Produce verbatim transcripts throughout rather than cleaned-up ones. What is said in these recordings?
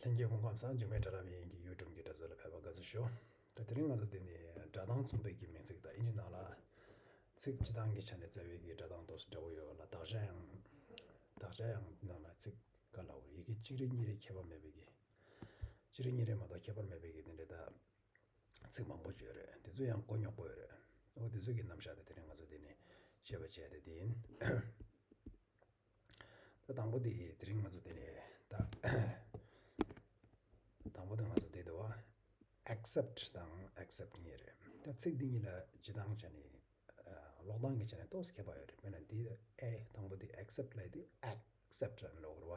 ལྷན་རྒྱས་སྐུ་ཁམས་བཟང་། འཇིགས་མེད་དྲ་ལམ་དབྱིན་གྱི་ཡུལ་གྲུབ་ཀྱི་དྲ་ཚོ་ལ་ཕེབས་པ་དགའ་བསུ་ཞུ། ད་དེ་རིང་ང་ཚོ་འདི་ནི་སྒྲ་གདངས་མཚུངས་པའི་གི་མིང་ཚིག་དང་། དབྱིན་ཇི་ནང་ལ་ཚིག་སྤྱི་བཏང་གི་ཆ་ནས་རྩ་བའི་གི་སྒྲ་གདངས་ཏོག་ཙམ་འདྲ་བོ་ཡོད་པ་ལ། དག་ཆ་ཡང་དག་ཆ་ཡང་ནང་ལ་ཚིག་ག་ལ་འོ་ཡི་གེ་གཅིག་རེ་གཉིས་རེ་ཁྱད་པར་མེད་པའི་གི། གཅིག་རེ་གཉིས་རེ་མ་གཏོགས་ཁྱད་པར་མེད་པའི་གི་དེ་འདྲ་ད་ཚིག་མང་པོ་ཅིག་ཡོད་རེད། དེ་ཚོ་ཡང་གོ་རྙོག་པོ་ཡོད་རེད། འོ་དེ་ཚོ་གི་རྣམ་གཞག་དེ་དེ་རིང་ང་ཚོ་འདི་ནས་བཤད་པ་བྱས་ཏེ་དེ་ཡིན། ད་དང་པོ་དེ་དེ་རིང་ང་ཚོ་དེ་ནས་ད་དང་པོ་དེ་ང་ཚོ་དེ་དུ་བ་accept དང་accept་གཉིས་རེད། ད་ཚིག་འདི་གཉིས་ལ་སྤྱི་བཏང་ཆ་ནས་ཀློག་སྟངས་ཀྱི་ཆ་ནས་ཏོག་ཙམ་ཁྱད་པར་ཡོད་རེད། དཔེར་ན་འདི་ཨེ་དང་པོ་དེ་accept་ལབ་དེ་accept་ལབ་ཀློག་རེད་བ།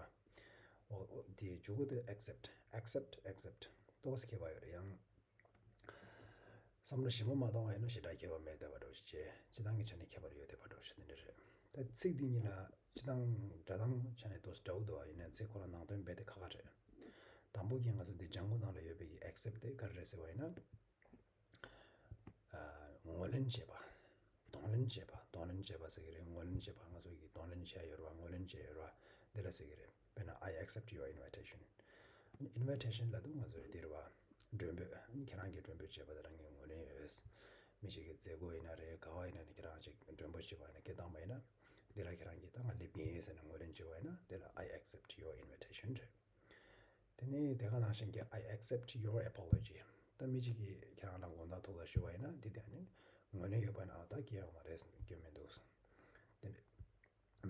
འོ་འོ་དེ་མཇུག་གུ་དེ་accept accept accept་ཏོག་ཙམ་ཁྱད་པར་ཡོད་རེད། ཡང་བསམ་བློ་ཞིབ་མོ་མ་གཏོང་བ་ཡིན་ན་ཞེ་དྲག་ཁྱད་པར་མེད་བསྡད་པ་འདྲ་བོ་ཞིག་བྱས། སྤྱི་བཏང་གི་ཆ་ནས་ཁྱད་པར་ཡོད་བསྡད་པ་འདྲ་བོ་ཞིག་དེ་འདྲ་རེད། ད་ཚིག་འདི་གཉིས་ལ་སྤྱི་བཏང་སྒྲ་གདངས་ཆ་ནས་ཏོག་ཙམ་འདྲ་བོ་འདུག་བ། ཡིན་ནའི་ཚིག་ཁོ་རང་ནང་དོན་རྦད་དེ་ཁག་ཁག་རེད། དང་པོ་གི་ང་ཚོ་འདི་ལྗང་གུ་ནང་ལ་ཡོད་པའི་གི་accept་དེ་ག་རེ་རེད་ཟེར་བ་ཡིན་ན། ཨ། ངོས་ལེན་བྱེད་པ། གདོང་ལེན་བྱེད་པ། གདོང་ལེན་བྱེད་པ་ཟེར་གི་རེད། ངོས་ལེན་བྱེད་པ། ང་ཚོ་གི་གདོང་ལེན་བྱས་ཡོད་རེད་བ། ངོས་ལེན་བྱས་ཡོད་རེད་བ། འདི་ལ་ཟེར་གི་རེད། དཔེར་ན། I accept your invitation. Invitation་ལབ་དུས་ང་ཚོས་འདི་རེད་བ། མགྲོན་འབོད། ཁྱེད་རང་གི་མགྲོན་འབོད་བྱས་པ་དེ་ལ་ངས་ངོས་ལེན་ཡོད། མི་ཞིག་གི་མཛད་སྒོ་ཡིན་ན་རེད། ག་བ་ཡིན་ན་ནི་ཁྱེད་རང་ཅིག་མགྲོན་འབོད་བྱས་པ་ཡིན་ན། སྐད་བཏང་བ་ཡིན་ན། འདི་ལ་ཁྱེད་རང་གིས་ད་ང་སླེབས་ཀྱི་ཡིན་ཟེར་ནས་ངོས་ལེན་བྱས་པ་ཡིན་ན། འདི་ལ་I accept your invitation་རེད། དེ་ནས་དེ་ག་ནང་བཞིན་གྱི་I accept your apology. ད་མི་གཅིག་གིས་ཁྱེད་རང་ལ་དགོངས་དག་ཐུགས་ལ་ཞུ་བ་ཡིན་ན། འདི་དེ་ནི་ངོས་ལེན་ཡོད་པ་ན། ཨ། ད་སྐྱོན་ཡོད་མ་རེད། སྐྱོན་མི་འདུག་དེ་ནས་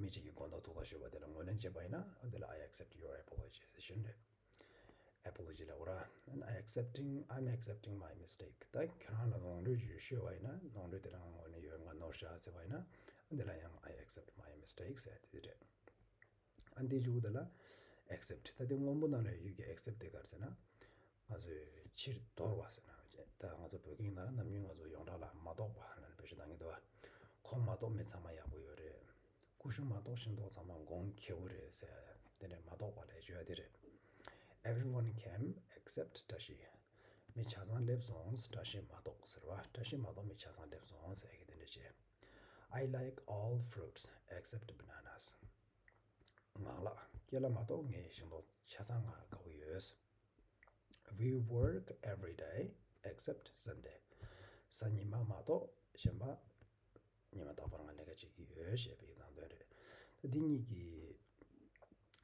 མི་གཅིག་གིས་དགོངས་དག་ཐུགས་ལ་ཞུ་བ་དེ་ལ་ངོས་ལེན་བྱས་པ་ཡིན་ན། ཨ། འདི་ལ་I accept your apology་ཟེར་ཞུ་ནི་རེད། Apology་ལབ་དགོས་ར། And I accepting, I'm accepting my mistake. ད་ཁྱེད་རང་ལ་ནོར་འཁྲུལ་ཞིག་ཤོར་བ་ཡིན་ན། ནོར་འཁྲུལ་དེ་རང་ངོས་ནས་ཡོད། ང་ནོར་བཞག་ཟེར་བ་ཡིན་ན། འདི་ལ་ཡང་I accept my mistake་ཟེར་དེ་རེད། ཨ། འདི་མཇུག་དེ་ལ་accept། ད་དེ་སྔོན་པོ་ནང་ལ་ཡོད་ཀྱི་accept་དེ་ག་རེ་ཟེར་ན། ང་ཚོས་ཕྱིར་དོར་བ་ཟེར་ན། ད་ང་ཚོ་བོད་སྐད་ནང་ལ་ནམ་རྒྱུན་ང་ཚོ་ཡོངས་གྲགས་ལ་མ་རྟོགས་པ་ལབ་ནས་བེད་སྤྱོད་གཏང་གི་འདུག་བ། ཁོང་མ་གཏོགས་མི་ཚང་མ་ཡག་པོ་ཡོད་རེད། ཀུ་ཤུ་མ་གཏོགས་ཤིང་ཏོག་ཚང་མ་གོང་ཁེ་པོ་རེད་ཟེར། དེ་འདྲ་མ་རྟོགས་པ་ལབ་ཡ་དེ་རེད། Everyone came except བཀྲ་ཤིས། མི་ཆ་ཚང་སླེབས་སོང་། བཀྲ་ཤིས་མ་གཏོགས་ཟེར་བ། བཀྲ་ཤིས་མ་གཏོགས་མི་ཆ་ཚང་སླེབས་སོང་ཟེར་གི་དེ་འདྲ་བྱས། I like all fruits except bananas. ངང་ལག་ཀེ་ལ་མ་གཏོགས་ངས་ཤིང་ཏོག་ཆ་ཚང་ང་དགའ་པོ་ཡོད། We work every day except Sunday. གཟའ་ཉི་མ་མ་གཏོགས་གཞན་པ་ཉི་མ་རྟག་པར་ང་ལས་ཀ་བྱེད་ཀྱི་ཡོད་ཞེས་པའི་ནང་དོན་རེད། ད་འདི་གཉིས་ཀྱི་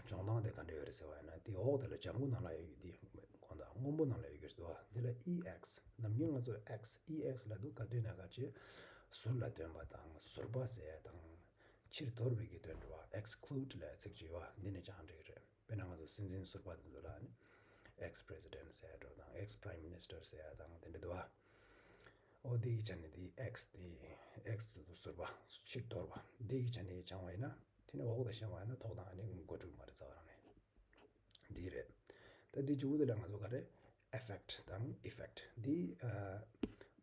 སྦྱོང་སྟངས་དེ་ག་འདྲ་ཡོད་རེད་ཟེར་བ་ཡིན་ན། དེ་འོག་དེ་ལ་ལྗང་གུ་ནང་ལ་ཡོད་ཀྱི་འདི་དགོངས་དག་སྔོན་པོ་ནང་ལ་ཡོད་ཀྱི་རེད་འདུག་བ། འདི་ལ་E X། ནམ་རྒྱུན་ང་ཚོ་X, E X་ལབ་དུས་ག་དུས་ན་ག་ཅི། ཟུར་ལ་འདོན་པ་དང་། ཟུར་པ་ཟེར་ཡ་དང་། ཕྱིར་དོར་བའི་གི་དོན་འགྲོ་བ། Exclude་ལབ་ཚིག་ཅིག་ཡོད་བ། འདི་ནས་ཀྱང་འགྲིག་གི་རེད། དཔེར་ན་ང་ཚོ་སྲིད་འཛིན་ཟུར་པ་དེ་ཚོ་ལ་ནི་ex president་ཟེར་ཡ་འགྲོ་དང་ex prime minister་ཟེར་ཡ་དང་དེ་འདྲ་འདུག་བ། འོ་དེ་གི་ཆ་ནས་དེ་X་དེ་X་དེ་ཚོ་ཟུར་པ་ཕྱིར་དོར་བ་དེ་གི་ཆ་ནས་སྦྱང་བ་ཡིན་ན། དེ་ནས་འོག་ཏུ་བཤད་པ་ཡིན་ན་ཐོག་དང་ཨ་ནི་མགོ་འགྲོས་མ་རེད་རྩ་བ་རང་ནས། འདི་རེད། ད་འདི་མཇུག་དེ་ལ་ང་ཚོ་ག་རེ། Affect་དང་effect་འདི་ཨ་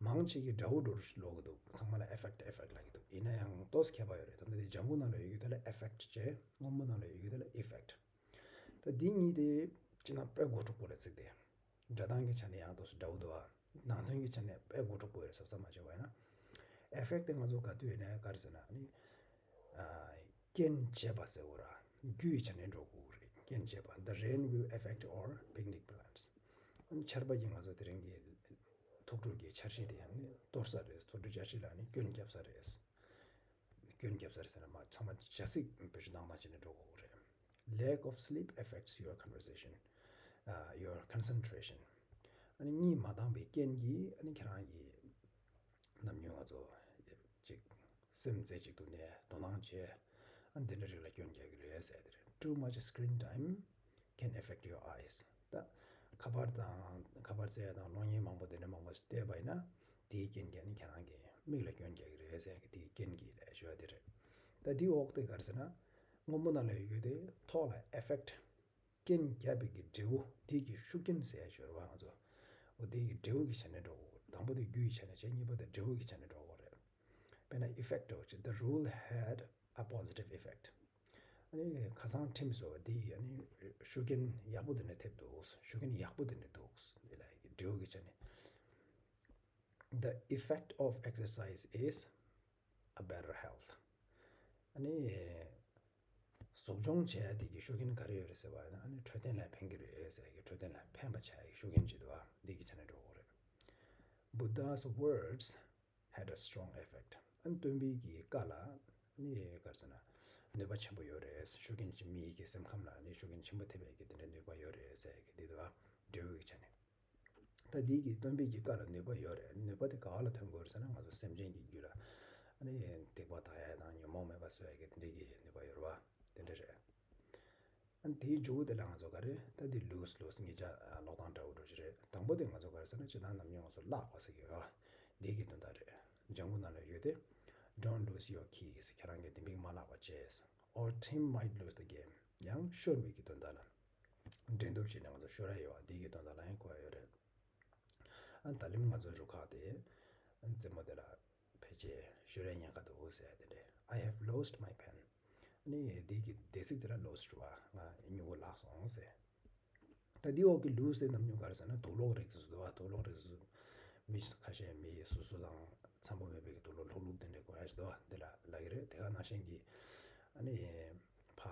མང་ཆེ་གི་འདྲ་བོ་འདྲ་བོ་ཞིག་ཀློག་གི་འདུག་ཚང་མ་ལ་affect, effect་ལབ་ཀྱི་འདུག་ཡིན་ན་ཡང་ཏོག་ཙམ་ཁྱད་པར་ཡོད་རེད། ད་ལྟ་འདི་ལྗང་གུ་ནང་ལ་ཡོད་རྒྱུ་དེ་ལ་affect་བྱས། སྔོན་པོ་ནང་ལ་ཡོད་རྒྱུ་དེ་ལ་effect། ད་འདི་གཉིས་དེ་སྤྱིར་བཏང་དཔེ་མགོ་འཁྲུག་པོ་རེད་ཚིག་དེ། སྒྲ་གདངས་ཀྱི་ཆ་ནས་ཡང་ཏོག་ཙམ་འདྲ་བོ་འདུག་ཨ། ནང་དོན་གྱི་ཆ་ནས་དཔེ་མགོ་འཁྲུག་པོ་ཡོད་རེད་བསམ་བསམ་མ་བྱས་པ་ཡིན་ན། Affect་དེ་ང་ཚོ་ག་དུས་ཡིན་ན་ག་རེ་ཟེར་ན་ཨ་ནི། ཨ། རྐྱེན་བྱས་པ་ཟེར་བ་ར། རྒྱུ་ཡི་ཆ་ནས་འགྲོ་དགོས་རེད། རྐྱེན་བྱས་པ། The rain will affect our picnic plans. ཆར་པ་ཡིས་ང་ཚོ་དེ་རིང་གི་ཐུགས་སྤྲོ་གི་འཆར་གཞི་དེ་ཡང་ནི་གཏོར་ས་རེད། ཐུགས་སྤྲོ་འཆར་གཞི་ལ་ནི་སྐྱོན་བརྒྱབ་ས་རེད། སྐྱོན་བརྒྱབ་ས་རེད་ཟེར་ན་མ་ཚང་མ་བྱ་ཚིག་བེད་སྤྱོད་བཏང་སྟངས་བྱས་ནས་འགྲོ་དགོས་རེད། Lack of sleep affects your conversation, uh, your concentration. ཨ་ནི་གཉིད་མ་བཏང་པའི་རྐྱེན་གྱིས་ཨ་ནི་ཁྱེད་རང་གི་ནམ་རྒྱུན་ང་ཚོ་ཅིག་སེམས་རྩེ་གཅིག་ཏུ་ནས་དོ་སྣང་བྱས། ཨ་ནི་དེ་འདྲ་རིགས་ལ་སྐྱོན་རྒྱག་གི་རེད་ཟེར་དེ་རེད། Too much screen time can affect your eyes. ད་ཁ་པར་དང་ཁ་པར་བཙལ་ཡ་དང་གློག་བརྙན་མང་པོ་དེ་འདྲ་མང་པོ་ཞིག་བལྟས་པ་ཡིན་ན་དེའི་རྐྱེན་གྱིས་ནི་ཁྱེད་རང་གི་མིག་ལ་སྐྱོན་རྒྱག་གི་རེད་ཟེར་གི། དེའི་རྐྱེན་གྱིས་ལབ་ཞུ་བ་དེ་རེད། ད་དེའི་འོག་དེ་ག་རེ་ཟེར་ན། སྔོན་པོ་ནང་ལ་ཡོད་རྒྱུ་དེ་ཐོག་ལ་affect། རྐྱེན་བརྒྱབ་པའི་གི་འབྲས་བུ། དེའི་གི་ཤུགས་རྐྱེན་ཟེར་ཡ་ཞུ་རེད་བ་ང་ཚོ། འོ་དེའི་གི་འབྲས་བུ་གི་ཆ་ནས་འགྲོ་དགོས། དང་པོ་དེ་རྒྱུ་ཡི་ཆ་ནས་བྱས། གཉིས་པ་དེ་འབྲས་བུ་གི་ཆ་ནས་འགྲོ་དགོས་རེད། དཔེར་ན་effect འདྲ་བོ་ཅིག The rule had a positive effect. ཨ་ནི་ཁ་སང་ཁྲིམས་བཟོ་བ་འདི་ཡིས་ཨ་ནི་ཤུགས་རྐྱེན་ཡག་པོ་དེ་འདྲ་ཐེབས་འདུག་ཤུགས་རྐྱེན་ཡག་པོ་དེ་འདྲ་འདུག་འདི་ལ་ཡི་གེ་འབྲས་བུ་གི་ཆ་ནས། The effect of exercise is a better health. ཨ་ནི་ གཟུགས་སྦྱོང་བྱས་དེ་གི་ཤུགས་རྐྱེན་ག་རེ་ཡོད་རེད་ཟེར་བ་ཡིན་ན། ཨ་ནི་འཕྲོད་བསྟེན་ལ་ཕན་གྱི་རེད་ཟེར་གི། འཕྲོད་བསྟེན་ལ་ཕན་པ་བྱ་ཡི་ཤུགས་རྐྱེན་ཅིག་འདུག་ཨ། འདི་གི་ཆ་ནས་འགྲོ་དགོས་རེད། Buddha's words had a strong effect. ཨ་ནི་སྟོན་པའི་གི་བཀའ་ལ་ཨ་ནི་ག་རེ་ཟེར་ན་ནུས་པ་ཆེན་པོ་ཡོད་རེད། ཤུགས་རྐྱེན་ཅིག་མི་ཡི་གི་སེམས་ཁམས་ལ་ཨ་ནི་ཤུགས་རྐྱེན་ཆེན་པོ་ཐེབས་པའི་གི་དེ་འདྲའི་ནུས་པ་ཡོད་རེད་ཟེར་གི། འདི་འདུག་ཨ། འབྲས་བུ་གི་ཆ་ནས། ད་འདི་གི་སྟོན་པའི་གི་བཀའ་ལ་ནུས་པ་ཡོད་རེད། ནུས་པ་དེ་ག་བ་ལ་ཐོན་དགོས་རེད་ཟེར་ན། ང་ཚོ་སེམས་ཅན་གྱི་རྒྱུད་ལ་ཨ་ནི་སྡིག་པ་དག་ཡ་དང་ཉོན་མོངས་མེད་པ་བཟོ་ཡ་གི་དེ་འདྲའི་གི་ནུས་པ་ཡོད་རེད་བ། དེ་འདྲ་རེད། ཨ་ནི་དེའི་མཇུག་དེ་ལ་ང་ཚོ་ག་རེ། ད་འདི་lose lose ཉིས་ཆ་ཀློག་སྟངས་འདྲ་བོ་འགྲོ་གི་རེད། དང་པོ་དེ་ང་ཚོ་ག་རེ་ཟེར་ན། སྤྱིར་བཏང་ནམ་རྒྱུན་ང་ཚོ་བརླག་པ་ཟེར་གི་ཡོད། འདི་གི་དོན་དག་རེད། ལྗང་གུ་ནང་ལ་ཡོད་དེ། Don't lose your keys. ཁྱེད་རང་གི་ལྡེམ་པིག་མ་བརླག་པ་བྱས། Or team might lose the game. ཡང་ཤོར་བའི་གི་དོན་དག་ལ། འགྲན་བསྡུར་བྱས་ནས་ང་ཚོ་ཤོར་ཡ་ཡོད་པ། འདི་གི་དོན་དག་ལ་ཡང་གོ་ཡ་ཡོད་རེད། ཨ་ད་ལན་ང་ཚོ་རུ་ཁག་དེ་རྩེད་མོ་དེ་ལ་ཕལ་ཆེར་ཤོར་ཡ་ཉེན་ཁ་འདུག་ཟེར་ཡ་དེ་འདྲས། I have lost my pen. ཨ་ནི་འདི་གི་འདས་ཚིག་དེ་ལ་lost རེད་བ། ང་སྨྱུ་གུ་བརླག་སོང་ཟེར། ད་འདི་འོག་གི་lose དེ་ནམ་རྒྱུན་ག་རེ་ཟེར་ན། དུག་སློག་རིགས་སུ་འདུག་བ། དུག་སློག་རིགས་སུ་མི་ཁ་ཤས་མི་སོ་སོ་དང་འཚམ་པོ་མེད་པའི་གི་དུག་སློག་ལྷུག་ལྷུག་དེ་འདྲས་གོན་ཡ་ཞིག་འདུག་བ། འདི་ལ་ལབ་ཀྱི་རེད། དེ་ག་ནང་བཞིན་གྱི་ཨ་ནི་ཕ་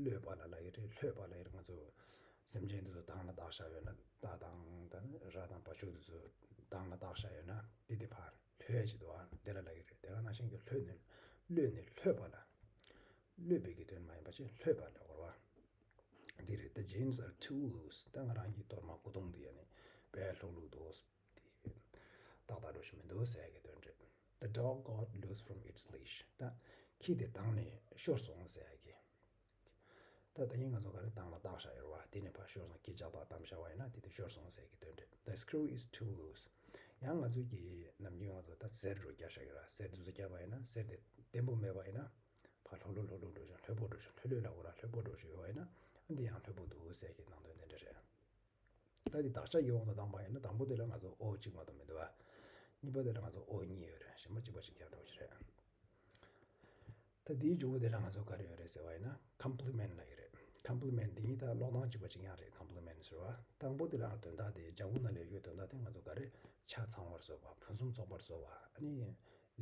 གློད་པ་ལ་ལབ་ཀྱི་རེད། ལྷོད་པ་ལབ་ཀྱི་རེད། ང་ཚོ་སེམས་ཅན་དེ་ཚོ་དྭངས་ལ་བཏགས་བཞག་ཡོད་ན། རྟ་དང་ད་ནི་ར་དང་བ་ཕྱུགས་དེ་ཚོ་དྭངས་ལ་བཏགས་བཞག་ཡོད་ན། དེ་དེ་ཕར་ལྷོད་ཡ་ཅིག་འདུག་བ། དེ་ལ་ལབ་ཀྱི་རེད། དེ་ག་ནང་བཞིན་གྱི་ལྷོད་ནས་གློད་ནས་ལྷོད་པ་ལ། གློད་པའི་གི་དོན་མ་ཡིན་པ་ཅིག་ལྷོད་པ་ལབ་དགོས་རེད་བ། འདི་རེད། The jeans are too loose. ད་ང་རང་གི་གཏོར་མ་སྐུ་གདུང་འདི་ཡ་ནི་དཔེ་ལྷུག་ལྷུག་འདུག་དེ་ཏག་ཏག་འགྲོ་བཞིན་མི་འདུག་ཟེར་གི་དོན་རེད། The dog got loose from its leash. ད་ཁྱི་དེ་དྭངས་ནས་ཤོར་སོང་ཟེར་གི། ད་ད་ཡིན་ང་ཚོ་ག་རེ་དྭངས་ལ་བཏགས་བཞག་ཡོད་རེད་བ། དེ་ནས་ཕར་ཤོར་སོང་། ཁྱི་ལྕགས་ཐག་བསྡམས་བཞག་པ་ཡིན་ན་དེ་དེ་ཤོར་སོང་ཟེར་གི་དོན་རེད། The screw is too loose. ཡང་ང་ཚོ་གི་ནམ་རྒྱུན་ང་ཚོ་ད་གཟེར་འདྲ་བོ་བརྒྱབ་བཞག་ཡོད་རེད། གཟེར་དེ་ཚོ་བརྒྱབ་པ་ཡིན་ན། གཟེར་དེ་བརྟན་པོ་མེད་པ་ཡིན་ན། ཕར་ལྷུག་ལྷུག་ལྷུག་ལྷུག་འགྲོ་བཞིན། ལྷོད་པོ་འགྲོ་བཞིན། ལྷོད་ལྷོད་ལབ་དགོས་ར། ལྷོད་པོ་འགྲོ་བཞིན་ཡོད་པ་ཡིན་ན། ཨ་འདི་ཡང་ལྷོད་པོ་འདུག་ཟེར་གྱི་ནང་དོན་དེ་འདྲ་རེད། ད་འདི་དག་ཆ་ཡི་དབང་དུ་བཏང་པ་ཡིན་ན། དང་པོ་དེ་ལ་ང་ཚོ་ཨོ་གཅིག་མ་གཏོགས་མི་འདུག་བ། གཉིས་པ་དེ་ལ་ང་ཚོ་ཨོ་གཉིས་ཡོད་རེད། གཞན་པ་གཅིག་པ་གཅིག་རྐྱང་འགྲོ་གི་རེད། ད་འདིའི་མཇུག་གུ་དེ་ལ་ང་ཚོ་ག་རེ་ཡོད་རེད་ཟེར་བ་ཡིན་ན། compliment ལབ་ཀྱི་རེད། compliment འདི་གཉིས་ད་ཀློག་སྟངས་གཅིག་པ་གཅིག་རྐྱང་རེད། compliment ཟེར་བ། དང་པོ་དེ་ལ་དོན་དག་དེ། ལྗང་གུ་ནང་ལ་ཡོད་དོན་དག་དེ་ང་ཚོ་ག་རེ། ཆ་ཚང་བར་བཟོ་བ། ཕུན་སུམ་ཚོགས་པར་བཟོ་བ། ཨ་ནི་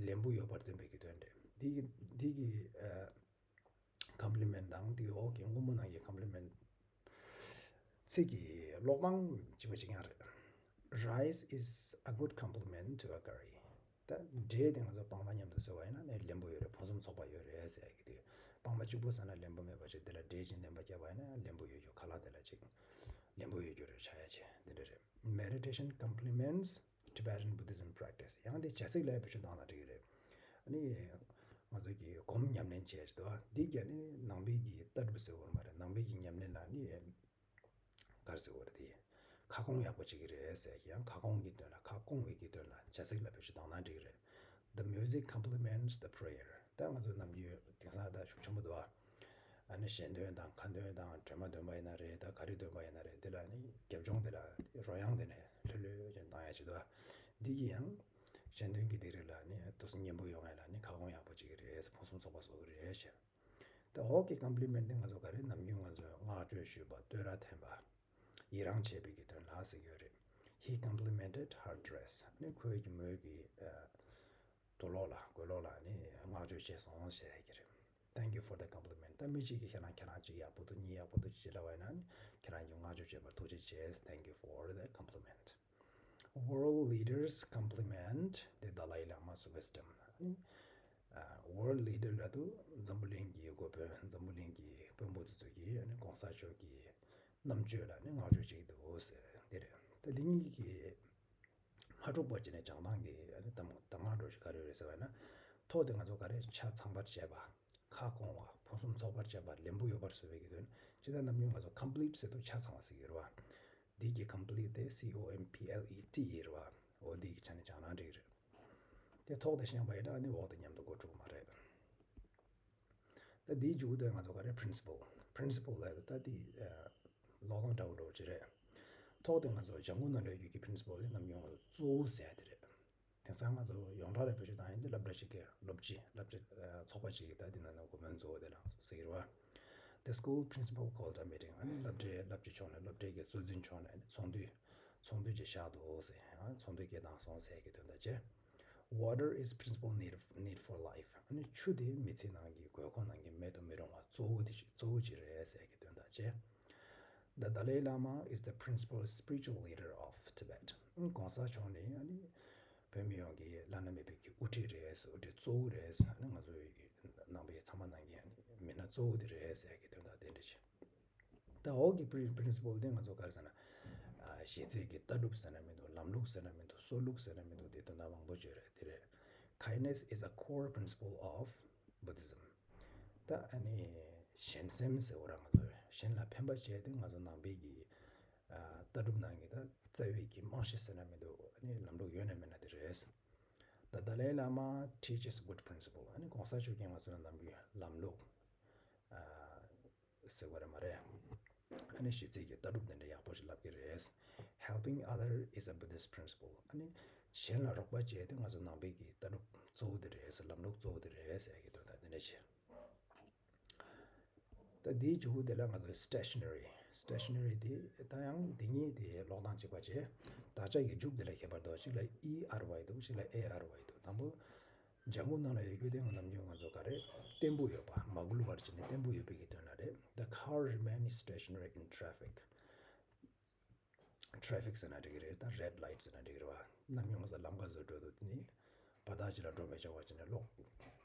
ལེན་པོ་ཡོད་པར་སྟོན་པའི་གི་དོན་རེད། འདི་གི་འདི་གི་ཨ། compliment དང་དེའི་འོག་གི་སྔོན་མོ་ནང་གི་compliment ཚིག་གི་ཀློག་སྟངས་གཅིག་པ་གཅིག་རྐྱང་རེད། Rice is a good complement to a curry. ད་འབྲས་དེ་ང་ཚོ་སྤང་ལ་མཉམ་དུ་ཟོས་པ་ཡིན་ན་ནི་ལེན་པོ་ཡོད་རེད། ཕུན་སུམ་ཚོགས་པ་ཡོད་རེད་ཟེར་གི་དུས། སྤང་ལ་གཅིག་པོ་ཟ་ན་ལེན་པོ་མེད་པ་ཅིག་དེ་ལ་འབྲས་ཅིག་ལྡན་པ་བརྒྱབ་པ་ཡིན་ན་ལེན་པོ་ཡོད་རྒྱུ། ཁ་ལག་དེ་ལ་ཅིག་ལེན་པོ་ཡོད་རྒྱུ་རེད། ཆགས་ཡ་ཅིག་དེ་འདྲ་རེད། Meditation complements Tibetan Buddhism practice. ཡང་དེ་བྱ་ཚིག་ལ་བེད་སྤྱོད་བཏང་ན་འགྲིག་གི་རེད། ཨ་ནི་ང་ཚོ་གི་སྒོམ་ཉམས་ལེན་བྱས་ཏེ། འདི་ག་ནི་ནང་པའི་གི་ལྟ་གྲུབ་ཟེར་བ་མ་རེད། ནང་པའི་གི་ཉམས་ལེན་ལ་ནི་ག་རེ་ཟེར་བ་རེད། དེ་ཁ་སྐོང་ཡག་པོ་བྱེད་ཀྱི་རེད་ཟེར། ཡང་ཁ་སྐོང་གི་དོན་ལ། ཁ་སྐོང་བའི་གི་དོན་ལ་བྱ་ཚིག་ལ་བེད་སྤྱོད་བཏང་ན་འགྲིག་གི་རེད། The music complements the prayer. ད་ང་ཚོ་ནམ་རྒྱུན་དེང་སང་ད་ཤུགས་ཆེན་པོ་འདུག་ཨ། ཨ་ནི་ཞལ་འདོན་དང་ཁ་འདོན་དང་སྒྲོལ་མ་འདོན་པ་ཡིན་ན་རེད། ད་ག་རེ་འདོན་པ་ཡིན་ན་རེད། དེ་ལ་ནི་རྒྱབ་ལྗོངས་དེ་ལ་རོལ་དབྱངས་དེ་ནས་ལྷོད་ལྷོད་ཅན་བཏང་ཡ་ཅིག་འདུག་ཨ། འདི་གི་ཡང་ཞལ་འདོན་གྱི་སྡིགས་ར་ལ་ནི་དུས་སུ་སྙན་པོ་ཡོང་ཡ་ལ་ནི་ཁ་སྐོང་ཡག་པོ་བྱེད་ཀྱི་རེད། ཕུན་སུམ་ཚོགས་པ་བཟོ་གི་རེད་ཟེར། ད་འོག་གི་compliment འདི་ང་ཚོ་ག་རེ། ནམ་རྒྱུན་ང་ཚོས་བསྔགས་བརྗོད་ཞུས་པ། བསྟོད་ར་འཐེན་པ། ཡི་རང་བྱེད་པའི་གི་དོན་ལ་ཟེར་གྱི་ཡོད་རེད། He complimented her dress. ཨ་ནི་ཁོའི་གི་མོའི་གི་ཨ་དུག་སློག་ལ་གོས་ལོག་ལ་ནི་བསྔགས་བརྗོད་བྱས་སོང་ཟེར་གྱི་རེད། Thank you for the compliment. ད་མི་གཅིག་གིས་ཁྱེད་རང་ཁྱེད་རང་གཅིག་ཡག་པོ་འདུག་གཉིས་ཡག་པོ་འདུག་ཅེས་ལབ་པ་ཡིན་ན་ནི་ཁྱེད་རང་གིས་བསྔགས་བརྗོད་བྱས་པར་ཐུགས་རྗེ་ཆེ། Thank you for the compliment. World leaders compliment the Dalai Lama's wisdom. ཨ་ནི་ཨ་world leader ལབ་དུས་འཛམ་བུ་གླིང་གི་འགོ་དཔོན། འཛམ་བུ་གླིང་གི་དཔོན་པོ་དེ་ཚོ་གིས་ཨ་ནི་གོང་ས་མཆོག་གི་རྣམ་དཔྱོད་ལ་ནི་བསྔགས་བརྗོད་བྱེད་ཀྱི་འདུག་ཟེར། འདི་རེད། ད་འདི་གཉིས་ཀྱི་མ་འཁྲུག་པ་བྱས་ནས་སྦྱང་སྟངས་ཀྱི་ཨ་ནི་གདམས་གདམས་ངག་འདྲ་བོ་ཞིག་ག་རེ་ཡོད་རེད་ཟེར་བ་ཡིན་ན། ཐོག་དེ་ང་ཚོ་ག་རེ། ཆ་ཚང་པར་བྱེད་པ། ཁ་སྐོང་བ། ཕུན་སུམ་ཚོགས་པར་བྱེད་པ། ལེན་པོ་ཡོད་པར་བཟོ་བའི་གི་དོན། སྤྱིར་བཏང་ནམ་རྒྱུན་ང་ཚོ་complete ཟེར་དུས་ཆ་ཚང་བ་ཟེར་གྱི་རེད་བ། འདི་གི་complete དེ་C O M P L E T ཡིན་རེད་བ། འོ་འདི་གི་ཆ་ནས་སྦྱང་ན་འགྲིག་གི་རེད། དེ་ཐོག་དེ་ཤེས་པ་ཡིན་ན་ཨ་ནི་འོག་དེ་མཉམ་དུ་འགོ་འཁྲུག་མ་རེད། ད་འདིའི་མཇུག་དེ་ང་ཚོ་ག་རེ། principle། principle ལབ་ཡ་ད་འདི་ཨ་ཀློག་སྟངས་འདྲ་བོ་འདྲ་བོ་ཅིག་རེད། ཐོག་དེ་ང་ཚོ་ལྗང་གུ་ནང་ལ་ཡོད་ཀྱི་principle དེ་ནམ་རྒྱུན་ང་ཚོ་གཙོ་བོ་ཟེར་ཡ་དེ་རེད། དེང་སང་ང་ཚོ་ཡོངས་གྲགས་ལ་བེད་སྤྱོད་བཏང་ཡ་འདི་སློབ་གྲྭ་ཞིག་གི་སློབ་སྤྱི། སློབ་གྲྭ་ཨ་ཚོགས་པ་ཞིག་གི་ད་འདི་ནང་ན་འགོ་དཔོན་གཙོ་བོ་དེ་ལ་ཟེར་གྱི་རེད་བ། The school principal calls a meeting. ཨ་ནི་སློབ་གྲྭའི་སློབ་སྤྱི་མཆོག་ནས། སློབ་གྲྭའི་གི་གཙོ་འཛིན་མཆོག་ནས་ཨ་ནི་ཚོགས་འདུ། ཚོགས་འདུ་ཅིག་བཞག་འདུག་ཟེར། ཨ་ཚོགས་འདུ་སྐད་བཏང་སོང་ཟེར་གྱི་དོན་དག་བྱས། Water is principal need, need for life. ཨ་ནི་ཆུ་དེ་མི་ཚེ་ནང་གི་དགོས་མཁོ་ནང་གི་མེད་དུ་མི་རུང་བ་གཙོ་བོ་དེ་ཞིག་གཙོ་བོ་ཅིག་རེད་ཟེར་གྱི་དོན་དག་བྱས། The Dalai Lama is the principal spiritual leader of Tibet. ཨ་ནི་གོང་ས་མཆོག་ནི་ཨ་ནི་བོད་མི་ཡོངས་ཀྱི་བླ་ན་མེད་པའི་གི་དབུ་ཁྲིད་རེད། དབུ་ཁྲིད་གཙོ་བོ་རེད། ཨ་ནི་ང་ཚོའི་ནང་པའི་ཚང་མ་ནང་གི་ཨ་ནི་མི་སྣ་གཙོ་བོ་དེ་རེད་ཟེར་གྱི་དོན་དག་དེ་འདྲ་བྱས། ད་འོག་གི་པི་རིན་པི་རིན་སི་པལ་དེ་ང་ཚོ་ག་རེ་ཟེར་ན། ཨ་གཞི་རྩའི་གི་ལྟ་གྲུབ་ཟེར་ན་མི་འདུག་ལམ་ལུགས་ཟེར་ན་མི་འདུག་སྲོལ་ལུགས་ཟེར་ན་མི་འདུག་དེ་དོན་དག་མང་པོ་བརྗོད་རེད། དེ་རེད། Kindness is a core principle of Buddhism. ད་ཨ་ནི་གཞན་སེམས་ཟེར་བ་ར་ང་ཚོ་གཞན་ལ་ཕན་པ་བྱས་ཏེ་ང་ཚོ་ནང་པའི་གི་ཨ་ལྟ་གྲུབ་ནང་གི་ད་རྩ་བའི་གི་རྨང་གཞི་ཟེར་ན་མི་འདུག་ཨ་ནི་ལམ་ལུགས་ཡོད་ན་མེད་ན་དེ་རེད། The Dalai Lama teaches good principle. ཨ་ནི་གོང་ས་མཆོག་གིས་ང་ཚོ་ལ་ནམ་རྒྱུན་ལམ་ལུགས་ཨ་ཟེར་བ་རེད་མ་རེད། ཨ་ནི་གཞི་རྩའི་གི་ལྟ་གྲུབ་དེ་འདྲ་ཡག་པོ་ཞིག་ལབ་ཀྱི་རེད། Helping other is a Buddhist principle. ཨ་ནི་གཞན་ལ་རོགས་པ་བྱས་ཏེ་ང་ཚོ་ནང་པའི་གི་ལྟ་གྲུབ་གཙོ་བོ་དེ་རེད། ལམ་ལུགས་གཙོ་བོ་དེ་རེད་ཟེར་གྱི་དོན་དག་དེ་འདྲ་བྱས། ད་འདིའི་མཇུག་གུ་དེ་ལ་ང་ཚོ་stationery། Stationery དེ་ད་ཡང་འདི་གཉིས་དེ་ཀློག་སྟངས་གཅིག་པ་བྱས། དག་ཆ་གི་མཇུག་དེ་ལ་ཁྱད་པར་འདུག་གཅིག་ལ་E R Y འདུག་གཅིག་ལ A R Y འདུག་དང་པོ་ལྗང་གུ་ནང་ལ་ཡོད་རྒྱུ་དེ་ང་ནམ་རྒྱུན་ང་ཚོ་ག་རེ་བརྟན་པོ་ཡོད་པ་མ་འགུལ་བར་བྱས་ནས་བརྟན་པོ་ཡོད་པའི་གི་དོན་ལ་རེད། The car remains stationary in traffic. Traffic ཟེར་ན་འགྲིག་གི་རེད། ད་red light ཟེར་ན་འགྲིག་གི་རེད་བ། ནམ་རྒྱུན་ང་ཚོ་ལམ་ཁ་བཟོ་འགྲོ་དུས་དེ་ནི་བར་ཐག་ཅིག་ལ་འགྲོ་མི་ཆོག་པ་བྱས་ནས་གློག་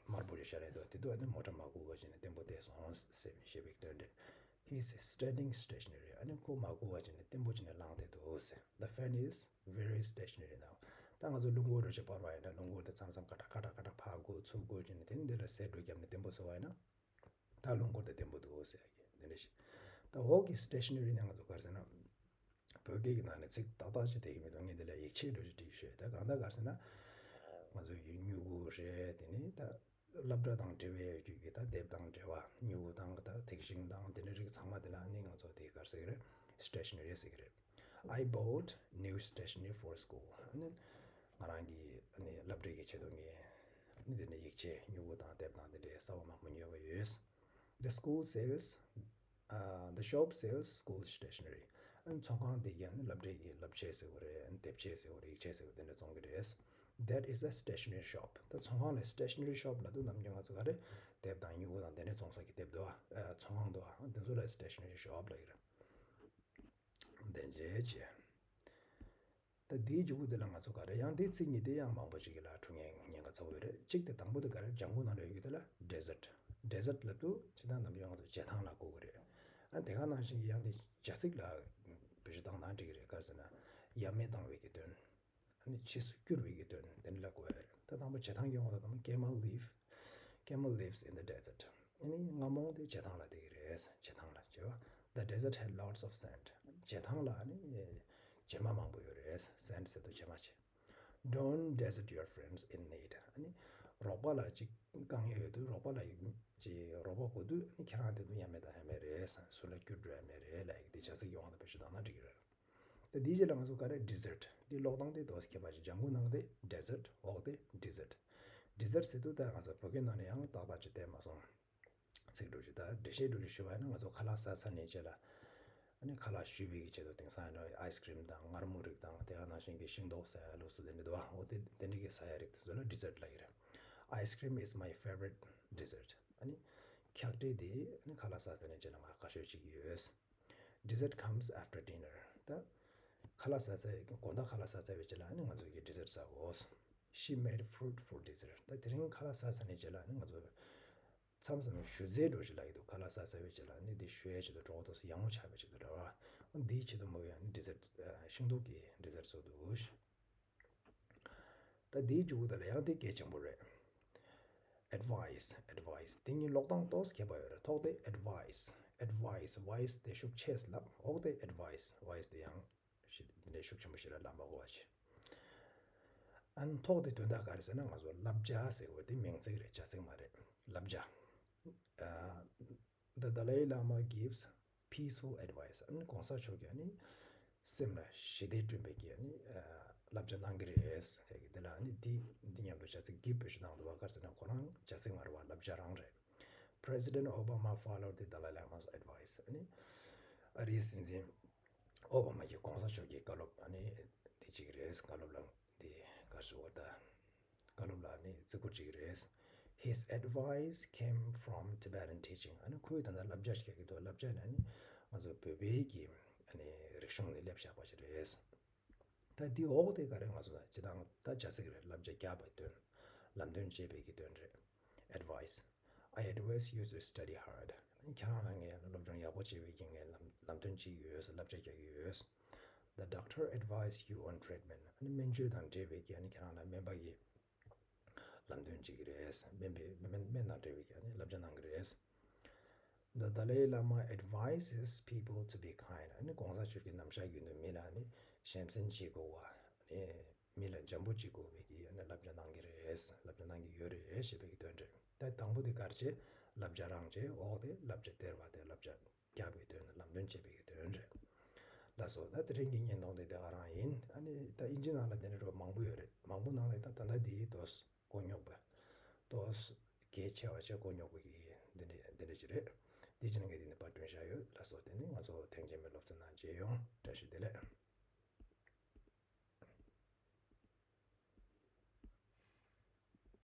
དམར་པོ་ཞིག་ཤར་ཡས་འདུག་དེ་དུས་ཨ་ནི་མོ་ཊ་མ་སྒུག་པ་བྱས་ནས་བརྟན་པོ་བསྡད་སོང་ཟེར་ཞེས་པའི་དོན་རེད། He is standing stationary. ཨ་ནི་ཁོ་མ་སྒུག་པ་བྱས་ནས་བརྟན་པོ་བྱས་ནས་ལངས་བསྡད་འདུག་ཟེར། The fan is very stationary now. ད་ང་ཚོ་རླུང་འཁོར་རེ་ཞིག་སྤར་བ་ཡིན་ན་རླུང་འཁོར་དེ་མཚམས་མཚམས་ཀ་ཊག་ཀ་ཊག་ཀ་ཊག་ཕར་སྒུག་ཚུར་སྒུག་བྱས་ནས་དེ་ནི་འདི་ལ་ཟེར་འགྲོ་བརྒྱབ་ནས་བརྟན་པོ་བཟོ་བ་ཡིན་ན། ད་རླུང་འཁོར་དེ་བརྟན་པོ་འདུག་ཟེར་གྱི་འདི་འདྲ་ཞིག་ད་འོག་གི་stationery ནི་ང་ཚོ་ག་རེ་ཟེར་ན། བོད་སྐད་ཀྱི་ནང་ནས་ཚིག་ཏག་ཏག་ཅིག་བསྡད་ཀྱི་མི་འདུག་ངས་འདི་ལ་ཡིག་ཆའི་འགྲོས་ཅིག་བྲིས་ཤོད། ད་གང་ལྟར་ག་རེ་ཟེར་ན། ང་ཚོ་ཡི་སྨྱུ་གུ་རེད། དེ་ནི་ད་སློབ་གྲྭ་དང་འབྲེལ་བའི་ཡོད་རྒྱུ་གི་ད་དེབ་དང་འབྲེལ་བ་སྨྱུ་གུ་དང་ད་ཐེག་ཆེན་དང་དེ་འདྲ་རིགས་ཚང་མ་དེ་ལ་ནི་ང་ཚོ་དེ་ག་རེ་ཟེར་གྱི་རེད། stationery ཟེར་གྱི་རེད། I bought new stationery for school. ཨ་ནི་ང་རང་གི་ཨ་ནི་སློབ་གྲྭའི་གི་ཆེད་དུ་ངས་ཨ་ནི་དེ་ནས་ཡིག་ཆ་སྨྱུ་གུ་དང་དེབ་དང་དེ་འདྲའི་གསར་པ་མང་པོ་ཉོས་པ་ཡོད། The school sells, uh, the shop sells school stationery. ཨ་ནི་ཚོང་ཁང་དེ་གིས་ཨ་ནི་སློབ་གྲྭའི་གི་སློབ་ཆས་ཟེར་བ་རེད། ཨ་ནི་དེབ་ཆས་ཟེར་བ་རེད། ཡིག་ཆས་ཟེར་བ་དེ་འདྲ་བཙོང་གི་རེད། That is a stationery shop. ད་ཚོང་ཁང་ལ་stationery shop ལབ་དུས་ནམ་རྒྱུན་ང་ཚོ་ག་རེ་དེབ་དང་སྨྱུ་གུ་དང་དེ་འདྲ་བཙོང་ས་གི་དེབ་འདུག་ཨ། ཚོང་ཁང་འདུག་ཨ། དེ་ཚོ་ལ་stationery shop ལབ་ཀྱི་རེད། དེ་འདྲ་བྱས། ད་འདིའི་མཇུག་གུ་འདི་ལ་ང་ཚོ་ག་རེ་ཡང་འདིའི་ཚིག་གཉིས་དེ་ཡང་མང་པོ་ཞིག་གི་ལ་འཁྲུལ་ངེས་ཉེན་ཁ་ཚ་པོ་ཡོད་རེད། གཅིག་དེ་དང་པོ་དེ་ག་རེ་ལྗང་གུ་ནང་ལ་ཡོད་རྒྱུ་དེ་ལ་desert། desert ལབ་དུས་ཇི་ལྟར་ནམ་རྒྱུན་ང་ཚོ་བྱེ་ཐང་ལ་གོ་གི་རེད། ཨ་དེ་ག་ནང་བཞིན་གྱི་ཡང་དེ་བྱ་ཚིག་ལ་བེད་སྤྱོད་བཏང་ན་འགྲིག་གི་རེད། ག་རེ་ཟེར་ན་ཡ་མེད་བཏང་བའི་གི་དོན། ཨ་ནི་ཕྱིས་སུ་བསྐྱུར་བའི་གི་དོན་དེ་འདྲ་ལ་གོ་ཡ་རེད། ད་དང་པོ་བྱེ་ཐང་གི་ངོ་ལ་དང་པོ་camel live, camel lives in the desert. ཨ་ནི་རྔ་མོང་དེ་བྱེ་ཐང་ལ་བསྡད་ཀྱི་རེད། བྱེ་ཐང་ལ་བྱེ་བ། The desert had lots of sand. བྱེ་ཐང་ལ་ཨ་ནི་བྱེ་མ་མང་པོ་ཡོད་རེད། sand ཟེར་དུས་བྱེ་མ་བྱེ། Don't desert your friends in need. ཨ་ནི་རོགས་པ་ལ་ཅིག་དཀའ་ངལ་ཡོད་དུས་རོགས་པ་ལ་ཅིག་རོགས་པ་དགོས་དུས་ཨ་ནི་ཁྱེད་རང་དེ་དུས་ཡ་མེད་དང་ཡ་མེད་རེད། སུ་ལ་བསྐྱུར་འགྲོ་ཡ་མེད་རེད་ལབ་ཡ་གི་དེ་བྱ་ཚིག་གི་དབང་དུ་བེད་སྤྱོད་བཏང་ན་འགྲིག་གི་རེད། ད་འདིའི་རྗེས་ལ་ང་ཚོ་ག་རེ་desert། འདི་ཀློག་སྟངས་དེ་ཏོག་ཙམ་ཁྱད་པར་ཅིག་ལྗང་གུ་ནང་དེ་desert། འོག་དེ་dessert། dessert ཟེར་དུས་ད་ང་ཚོ་བོད་སྐད་ནང་ནས་ཡང་ཏག་ཏག་ཅིག་བསྟན་མ་སོང་། ཚིག་འགྲོས་ཅིག་ད་འགྲེལ་བཤད་འགྲོས་ཅིག་ཞུ་བ་ཡིན་ན་ང་ཚོ་ཁ་ལག་ཟ་ཚར་ནས་རྗེས་ལ་ཨ་ནི་ཁ་ལག་བཞུས་པའི་གི་ཆེད་དུ་དེང་སང་ནི་ice cream དང་མངར་མོ་རིགས་དང་དེ་ག་ནང་བཞིན་གྱི་ཤིང་ཏོག་ཟ་ཡ་ལུགས་སུ་དེ་འདྲ་འདུག་ཨ། འོ་དེ་དེ་འདྲ་གི་ཟ་ཡ་རིགས་དེ་ཚོ་ལ་dessert ལབ་ཀྱི་རེད། Ice cream is my favorite dessert. ཨ་ནི་འཁྱག་འབྲས་དེ་ཨ་ནི་ཁ་ལག་ཟ་ཚར་ནས་རྗེས་ལ་ང་དགའ་ཤོས་ཅིག་ཡོད། Dessert comes after dinner. ད་ཁ་ལག་ཟ་ཚར་དགོང་དག་ཁ་ལག་ཟ་ཚར་བའི་རྗེས་ལ་ཨ་ནི་ང་ཚོ་གི་dessert ཟ་དགོས། She made fruit for dessert. ད་དེ་རིང་ཁ་ལག་ཟ་ཚར་ནས་རྗེས་ལ་ཨ་ནི་ང་ཚོ་མཚམས་མཚམས་བཞུ་རྩལ་འགྲོས་ཅིག་ལབ་ཀྱི་འདུག་ཁ་ལག་ཟ་ཚར་བའི་རྗེས་ལ་ཨ་ནི་དེ་བཞུ་ཡའི་ཆེད་དུ་གྲོགས་ཏོག་ཙམ་ཡག་མོ་ཆགས་པའི་ཆེད་དུ་རེད་བ། འདིའི་ཆེད་དུ་མོ་ཡང་ཨ་ནི་dessert ཤིང་ཏོག་གི་dessert བཟོ་འདུག་ད་དེའི་མཇུག་གུ་དེ་ལ་ཡང་དེ་གལ་ཆེན་པོ་རེད། Advice, advice. དེ་གཉིས་ཀློག་སྟངས་ཏོག་ཙམ་ཁྱད་པར་ཡོད་རེད། ཐོག་དེ་advice, advice, vice དེ་ཤུགས་ཆེ་ཙམ་ལབ། འོག་དེ་advice, vice དེ་ཡང་ཞིག་དེ་འདྲའི་ཤུགས་ཆེན་པོ་ཞིག་ལ་ལབ་མ་དགོས་པ་བྱས། ཨ་ནི་ཐོག་དེ་དོན་དག་ག་རེ་ཟེར་ན་ང་ཚོ་བསླབ་བྱ་ཟེར་བ་དེ་མིང་ཚིག་རེད། བྱ་ཚིག་མ་རེད། བསླབ་བྱ། ཨ། The Dalai Lama gives peaceful advice. ཨ་ནི་གོང་ས་མཆོག་གིས་ཨ་ནི་སེམས་ལ་ཞི་བདེ་བསྐྲུན་པའི་གི་ཨ་ནི་ཨ་བསླབ་བྱ་གནང་གི་རེད་ཟེར་གི། དེ་ལ་ཨ་ནི་འདི་འདི་མཉམ་དུ་བྱ་ཚིག་give བེད་སྤྱོད་གནང་འདུག་བ། ག་རེ་ཟེར་ན་ཁོ་རང་བྱ་ཚིག་མ་རེད་བ། བསླབ་བྱ་རང་རེད། President Obama followed the Dalai Lama's advice. ཨ་ནི་ཨ་རིའི་སྲིད་འཛིན་ཨོ་བྷ་མ་གིས་གོང་ས་མཆོག་གི་བཀའ་སློབ་ཨ་ནི་འདི་གཅིག་རེད། བཀའ་སློབ་ལ་འདི་ག་རེ་ཟེར་བ་ད། བཀའ་སློབ་ལ་ནི་བརྩི་བཀུར་བྱེད་ཀྱི་རེད། His advice came from Tibetan teaching. ཨ་ནི་ཁོའི་ད་ལྟ་བསླབ་བྱ་ཞིག་གི་འདུག་བསླབ་བྱ་ནི་ནི་ང་ཚོ་བོད་པའི་གི་ཨ་ནི་རིག་གཞུང་ནས་སླེབས་བཞག་པ་ཞིག་རེད། ད་འདི་འོག་དེ་ག་རེ་ང་ཚོ་ད་སྤྱི་བཏང་ད་བྱ་ཚིག་རེད། བསླབ་བྱ་རྒྱག་པའི་དོན། ལམ་སྟོན་བྱེད་པའི་གི་དོན་རེད། Advice. I advise you to study hard. ཨ་ནི་ཁྱེད་རང་ལ་ངས་སློབ་སྦྱོང་ཡག་པོ་བྱེད་པའི་གི་ངས་ལམ་ལམ་སྟོན་བྱེད་ཀྱི་ཡོད། བསླབ་བྱ་རྒྱག་གི་ཡོད། The doctor advised you on treatment. ཨ་ནི་སྨན་བཅོས་དང་འབྲེལ་བའི་གི་ཨ་ནི་ཁྱེད་རང་ལ་སྨན་པ་གིས་ལམ་སྟོན་བྱེད་ཀྱི་རེད། སྨན་པའི་སྨན་སྨན་དང་འབྲེལ་བའི་གི་ཨ་ནི་བསླབ་བྱ་གནང་གི་རེད། The Dalai Lama advises people to be kind. ཨ་ནི་གོང་ས་མཆོག་གི་རྣམ་གཞག་ཡིན་དུས་མི་ལ་ནི་ཞབས་འདྲེན་བྱེད་དགོས་པ། ཨ་ནི་མི་ལ་འཇམ་པོ་བྱེད་དགོས་པའི་གི་ཨ་ནི་བསླབ་བྱ་གནང་གི་རེད། བསླབ་བྱ་གནང་གི་ཡོད་རེད་ཞེས་པའི་གི་དོན་རེད། ད་དང་པོ་དེ་ག་རེ་བྱས། བསླབ་བྱ་རང་བྱས། འོག་དེ་བསླབ་བྱ་སྟེར་བ་དེ་བསླབ་བྱ་རྒྱག་པའི་དོན། ལམ་སྟོན་བྱེད་པའི་གི་དོན་རེད། ལགས་སོ། ད་དེ་རིང་གི་བརྙན་ཐུང་དེ་དེ་ག་རང་ཡིན། ཨ་ནི་ད་ཨིན་ཇི་ནང་ལ་དེ་འདྲ་རོ་མང་པོ་ཡོད་རེད། མང་པོ་ནང་ནས་ད་ད་ལྟ་འདིའི་ཏོག་གོ་མྱོང་བ། ཏོག་གལ་ཆེ་བ་ཆེ་གོ་མྱོང་བ་གི་འདི་འདྲ་འདི་འདྲ་ཅིག་རེད། འདི་ཅི་ནང་གི་འདི་ནས་པར་སྐྲུན་བཞག་ཡོད། ལགས་སོ། དེ་ནི་ང་ཚོ་ཐེངས་རྗེས་མའི་སློབ་ཚན་ནང་མཇལ་ཡོང་། བཀྲ་ཤིས་བདེ་ལེགས།